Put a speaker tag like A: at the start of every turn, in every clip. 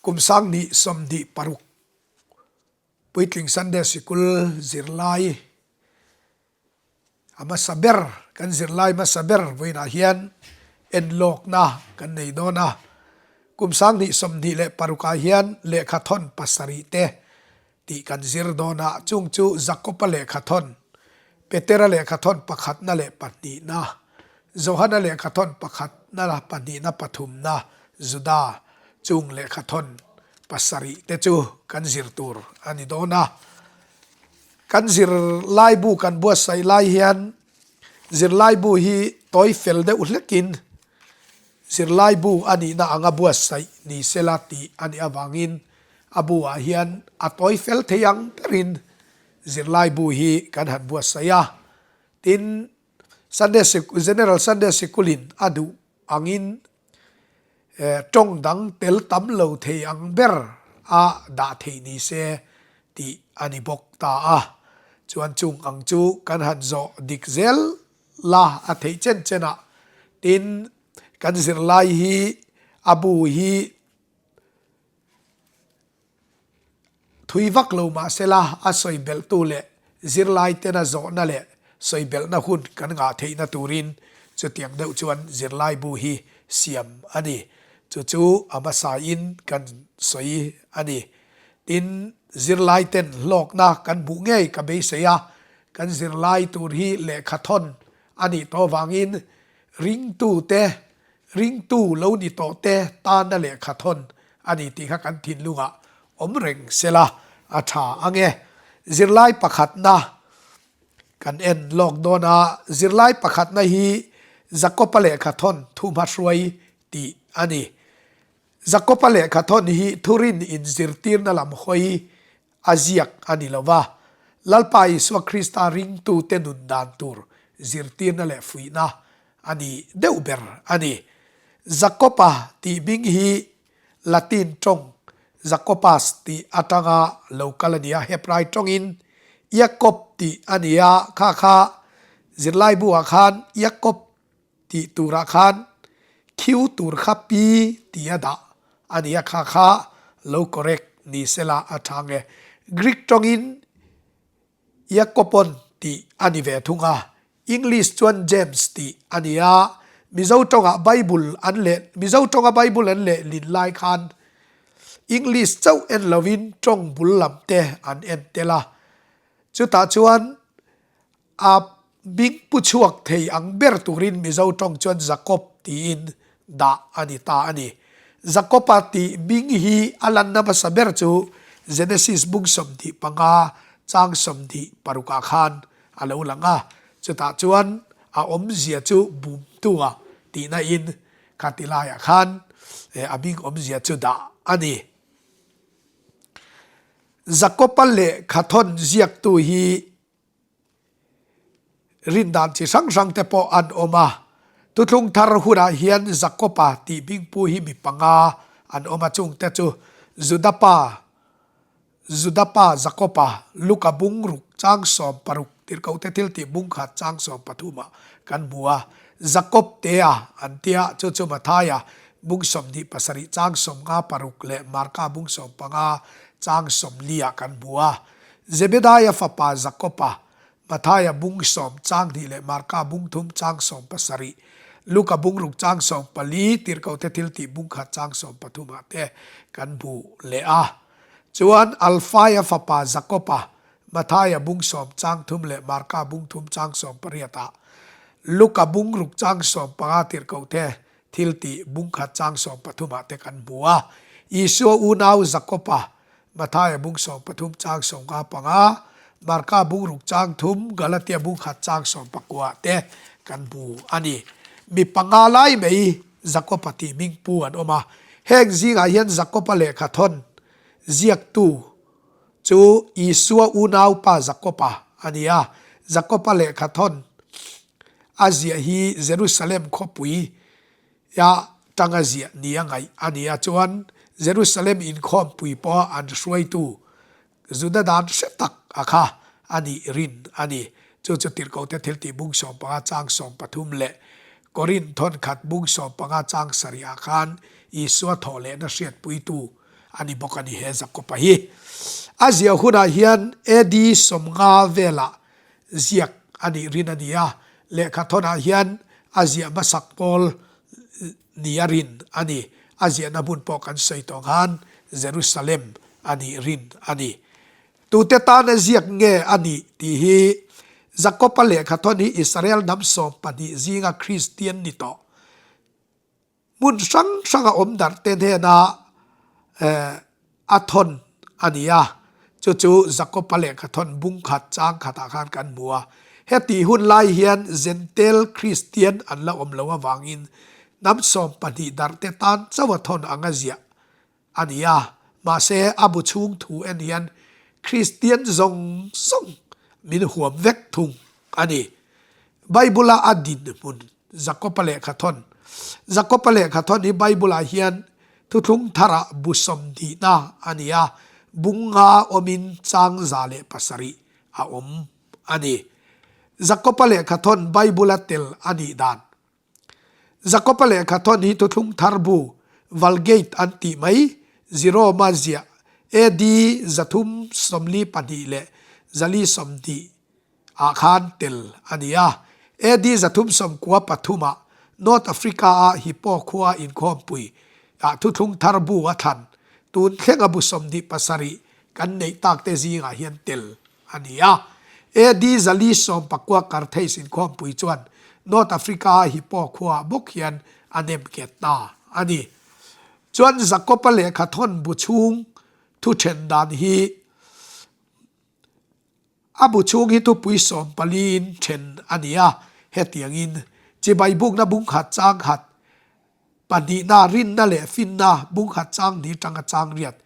A: Kum 2026 Puitling Sunday Sikul zirlai a hmasa ber kan zirlai hmasa ber vawiinah hian enlawkna kan nei dawn a. Kum 2026 ah hian lehkha thawn pasarih te tih kan zir dawn a, chung chu Jakob-a lehkha thawn, Petera lehkha thawn pakhatna leh pahnihna, Johana lehkha thawn pakhatna pahnihna pathumna, Juda chung lehkha thawn pasarih te chu kan zir tur a ni dawn a. Kan zirlaibu kan buatsaih lai hian zirlaibu hi tawi fel deuh hlekin zirlaibu a nihna anga buatsaih ni sela tih a nih avangin a bu ah hian a tawi fel thei ang berin zirlaibu hi kan han buatsaih a. Tin, Sunday General Sunday Sikulin a duh angin Tawng dang tel tam lo thei ang ber a dah theih ni se tih a ni bawk ta a. Chuan chung ang chu kan han zawh dik zel la a theih chen chen ah tin kan zirlai hi a bu hi Thui vak lo mahsela a sawi belhtu leh zirlai tena zawhna leh sawi belhna hun kan ngah theihna turin chutiang deuh chuan zirlaibu hi siam a ni. Chu chu a hmasain kan sawi a ni. Tin, zirlai ten hlawkna kan hmuh ngei ka beisei a, kan zirlai tur hi lehkha thawn a nih tawh vangin ringtute Ringtu lo ni tawh te tana lehkha thawn a ni tih kha kan thinlungah awm reng sela a tha ang e. Zirlai pakhatna kan en lawk dawn a, zirlai pakhatna hi Jakob-a lehkha thawn thuhma hruai tih a ni. Jakob-a lehkha thawn hi thurin inzirtirna lam hawi a ziak a ni lo va, Lalpa Isua Krista ringtute nun dan tur zirtirna leh fuihna a ni deuh ber a ni. Jakob-a tih hming hi Latin tawng Jacopas tih atanga lo kal a ni a, Hebrai tawngin Iakob tih a ni a, kha kha zirlaibu-ah khan Iakob Tih turah khan khiu tur kha pi ti a dah a ni a, kha kha lo correct ni sela a tha nge. Greek tawngin Iakopon tih a ni ve thung a, English chuan James tih a ni a, Mizo tawngah Bible an leh Mizo tawnga Bible an leh lin lai khan English chauh en lovin tawng bul lam te an en tel a, chutah chuan A bing pu chhuak thei ang ber turin Mizo tawng chuan Jakob tiin dah a ni ta a ni. Jakob-a tih bing hi a lanna hmasa ber chu Genesis bung 25 chang 26 ah khan a lo lang a, chutah chuan a awmzia chu bumtua tihna in kha ti laiah khan a bing awmzia chu dah a ni. Jakob-a lehkha thawn ziaktu hi Rindan chi hrang hrang te pawh an awm a, Thuthlung thar hunah hian Jakob-a tih hmingpu hi mi panga an awm a, chungte chu Juda pa, Juda pa Jakob-a, Luka bung ruk chang 16, Tirhkohte thil tih bung khat chang 13 ah kan hmu a, Jakob tea an tia, chu chu Mathaia bung 27 chang 56 leh Marka bung 15 chang 40 ah kan hmu a. Zebedaia fapa Jakob-a, Mathaia bung 12 leh Marka bung thum chang 17, Luka bung ruk chang 14, Tirhkohte thiltih bung khat chang 13 ah te kan hmu leh a. Chuan Alfaia fapa Jakob-a, Mathaia bung sawm chang thum leh Marka bung thum chang 18 ah, Luka bung ruk chang 15 Tirhkohte thiltih bung khat chang 13 ah te kan hmu a. Isua unau Jakob-a, Mathaia bung 13 chang 55, Marka bung ruk chang thum, Galatia bung khat chang 19 te kan hmu a ni. Mi panga lai mai Jakob-a tih hming pu an awm a. Heng zingah hian Jakob-a lehkha thawn ziaktu chu Isua unaupa Jakob-a a ni a. Jakob-a lehkha thawn a ziah hi Jerusalem khawpui Ya tanga ziah ni a ngaih a ni a, chuan Jerusalem inkhawmpui pawha an hruaitu Juda dan hre tak a kha a nih rin a ni. Chu chu Tirhkohte thiltih bung 15 chang 13 leh Korinth thawn khat bung 15 chang sarih ah khan Isua thawh lehna hriatpuitu. a ni bawk a ni he Jakob-a hi. A ziah hunah hian AD 50 velah ziak a nih rin a ni a, lehkhathawnah hian a ziah hmasak pawl ni a rin a ni. A ziahna hmun pawh kan sawi tawh khan Jerusalem a nih rin a ni. Tute tana ziak nge a nih tih hi Jakob-a lehkhathawn hi Israel hnam 12 zinga Kristian ni tawh. Hmun hrang hranga awm darh te hnena a thawn a ni a, chu chu Jakob-a lehkhathawn bung khat chang khatah khan kan hmu a. Hetih hun lai hian Jentail Kristian an la awm loh avangin hnam 12 darh te tan chauh a thawn anga ziah a ni a, mahse a bu chhung thu en hian Kristian zawng zawng min huam vek thung a ni. Bible-a a dinhmun Jakob-a lehkhathawn Jakob-a lehkhathawn hi Bible-ah hian thuthlung tharah bu 20na a ni a, bung nga awmin chang 107 a awm a ni. Jakob-a lehkhathawn Bible-a tel a nih dan Jakob-a lehkhathawn hi thuthlung thar bu, Vulgate an tih mai, Jerome-a ziah AD 342 leh 420 ah khan tel a ni a. AD 393 ah North Africa-a Hippo khua inkhawmpui ah thuthlung thar bu a thlan, tun thlenga bu 27 kan neih tak te zingah hian tel a ni a. AD 419 Carthage inkhawmpui chuan North Africa-a Hippo khuaah bawk hian a nem ket ta a ni. Chuan Jakob-a lehkhathawn bu chhung thu then dan hi a bu chhung hi thupui 14in then a ni a, hetiangin chibai bukna bung khat chang khat Pahnihna, rinna leh finna bung khat chang ni tanga chang riat.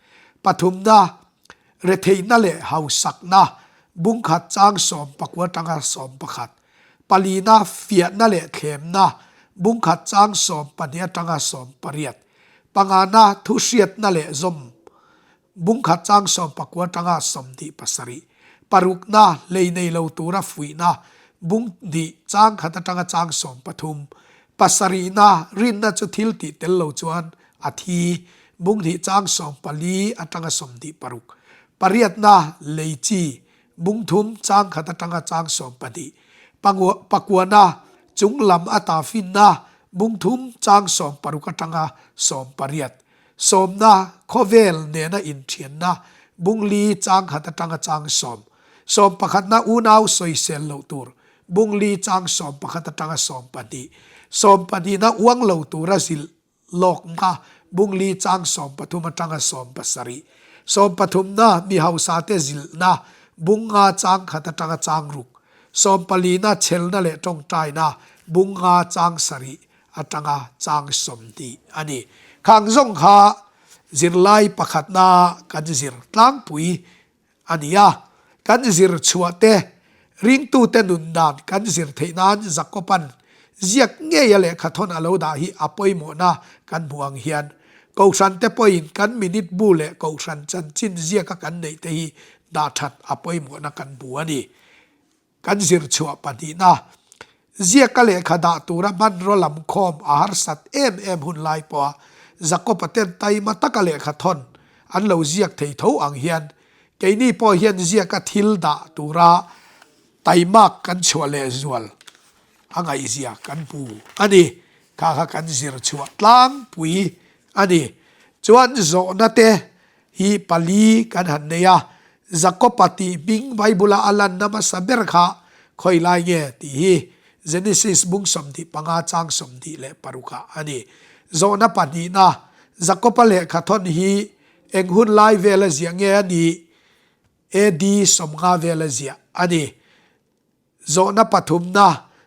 A: Pathumna, retheihna leh hausakna bung khat chang 19 tanga 11. Palina, fiahna leh thlemna bung khat chang 12 atanga 18. Pangana, thuhriatna leh zawm bung khat chang 19 atanga 27. Parukna, hlei nei lo tura fuihna bung hnih chang khat atanga chang 13. Pasarihna, rinna chu thil tih tel lo chuan a thi, bung hnih chang 14 atanga 26. Pariatna, lei chi, bung thum chang khat atanga chang 12. Pakuana, chung lam ata finna, bung thum chang 60 atanga 80. Sawmna, khawvel nena inthianna, bung li chang khat atanga chang sawm. Sawm pakhatna unau sawisel loh tur, bung li chang 11 atanga 12. Sawm pahnihna uang lo tura zilh lawkna, bung li chang 13 atanga 70. Sawm pathumna mi hausate zilhna, bung nga chang khat atanga chang ruk. Sawm palina chhelna leh tawngtaina, bung nga chang sarih atanga chang 20 a ni. Khang zawng kha zirlai pakhatna kan zir tlangpui a ni a, kan zir chhuah te, ringtute nun dan kan zir theih nan Jakob-a'n ziak ngei a lehkhathawn a lo dah hi a pawimawhna kan hmuh ang hian Kohhran te pawhin kan minute bu leh Kohhran chanchin ziaka kan neih te hi dah that a pawimawhna kan hmu a ni. Kan zir chhuah pahnihna, ziaka lehkha dah tura hmanraw lam khawm a harsat em em hun lai pawha Jakob-a ten taima taka lehkha thawn an lo ziak thei tho ang hian keini pawh hian ziaka thil dah tura taimak kan chhuah leh zual a ngaihzia kan hmu a ni. Kha kha kan zir chhuah tlangpui a ni. Chuan zawhna te hi pali kan han nei a, Jakob-a tih hming Bible-a a lanna hmasa ber kha khawi lai nge tih hi Genesis bung 25 chang 26 ah a ni. Zawhna pahnihna, Jakob-a lehkha thawn hi eng hun lai vela ziah nge a nih? AD 50 vela ziah a ni. Zawhna pathumna,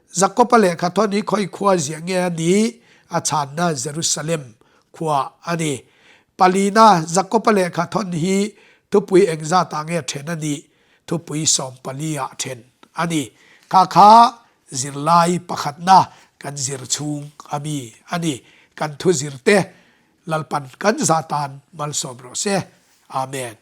A: Jakob-a lehkha thawn hi khawi khua ziah nge a nih? A chhanna Jerusalem khua a ni. Palina, Jakob-a lehkha thawn hi thupui engzatah nge then a nih? Thupui 14 ah then a ni. Kha kha zirlai pakhatna kan zir chhung a mi a ni. Kan thu zirte Lalpan kan zah tan malsawm rawh se. Amen.